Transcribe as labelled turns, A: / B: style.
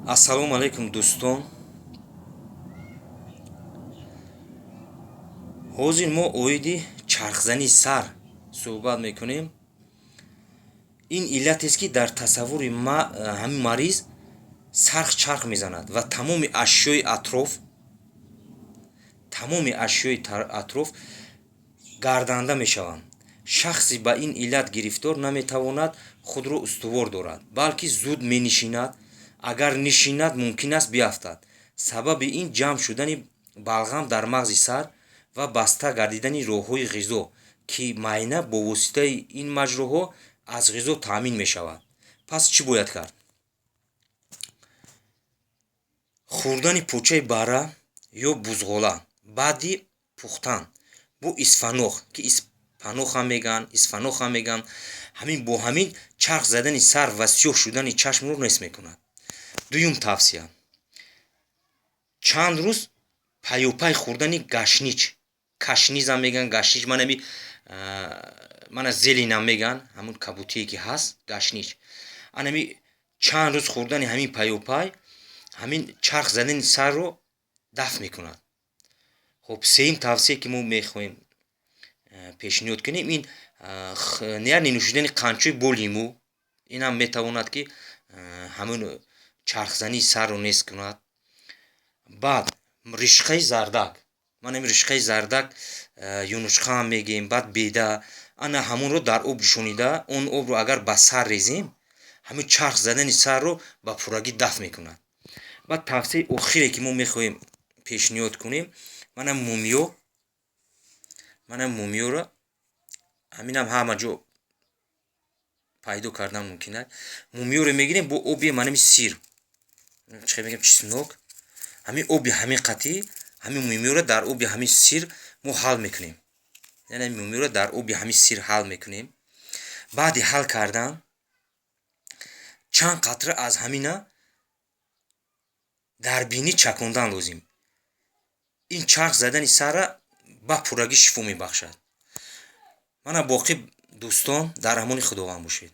A: Ассалому алайкум, дӯстон. Ҳозир мо оиди чархзании сар суҳбат мекунем. Ин иллатест, ки дар тасаввури ҳамин мариз сарх чарх мезанад ва тамоми ашёи атроф гарданда мешаванд. Шахси ба ин иллат гирифтор наметавонад худро устувор дорад, балки зуд менишинад. Агар нишинад, мумкин аст биафтад. Сабаби ин ҷамъ шудани балғам дар мағзи сар ва баста гардидани роҳҳои ғизо, ки майна бо воситаи ин маҷроҳо аз ғизо таъмин мешавад. Пас чӣ бояд кард? Хӯрдани почаи бара ё бузғола баъди пухтан бо исфаноқ, ки испаноқам мегӯянд, исфаноқам мегӯянд, ҳамин бо ҳамин чарх задани сар ва сиёҳ шудани чашмро нест мекунад. Дуюм тавсия: чанд рӯз паёпай хӯрдани гашнич, кашнизам мегӯянд, гашнич, манами мана зеленам мегӯянд, ҳамун кабутие ки ҳаст, гашнич. Анами чанд рӯз хӯрдани ҳамин паёпай ҳамин чарх задани сарро дафт мекунад. Хуб, сеюм тавсие, ки мо мехоҳем пешниҳод кунем, ин яъне нӯшидани қандчой бо лимӯ. Инам метавонад, ки ҳамун чархзании сарро нест кунад. Баъд ришқаи зардак, манами ришқаи зардак, юнучқаам мегӯем, баъд беда, ана ҳамонро дар об ҷӯшонида, он обро агар ба сар резем, ҳамин чарх задани сарро ба пуррагӣ дафт мекунад. Баъд тавсияи охире, ки мо мехоҳем пешниҳод кунем, мана мумиё, мана мумиёро ҳаминам ҳама ҷо пайдо кардан мумкин аст. Мумиёро мегирем, бо оби манами сир, чӣ мегӯем, чеснок, ҳамин оби ҳамин қатӣ ҳамин мумиёро дар оби ҳамин сир мо ҳал мекунем, яъне мумиёро дар оби ҳамин сир ҳал мекунем. Баъди ҳал кардан чанд қатра аз ҳамина дар бинӣ чакондан лозим. Ин чарх задани сарра ба пуррагӣ шифо мебахшад. Мана боқӣ, дӯстон, дар амони Худованд бошед.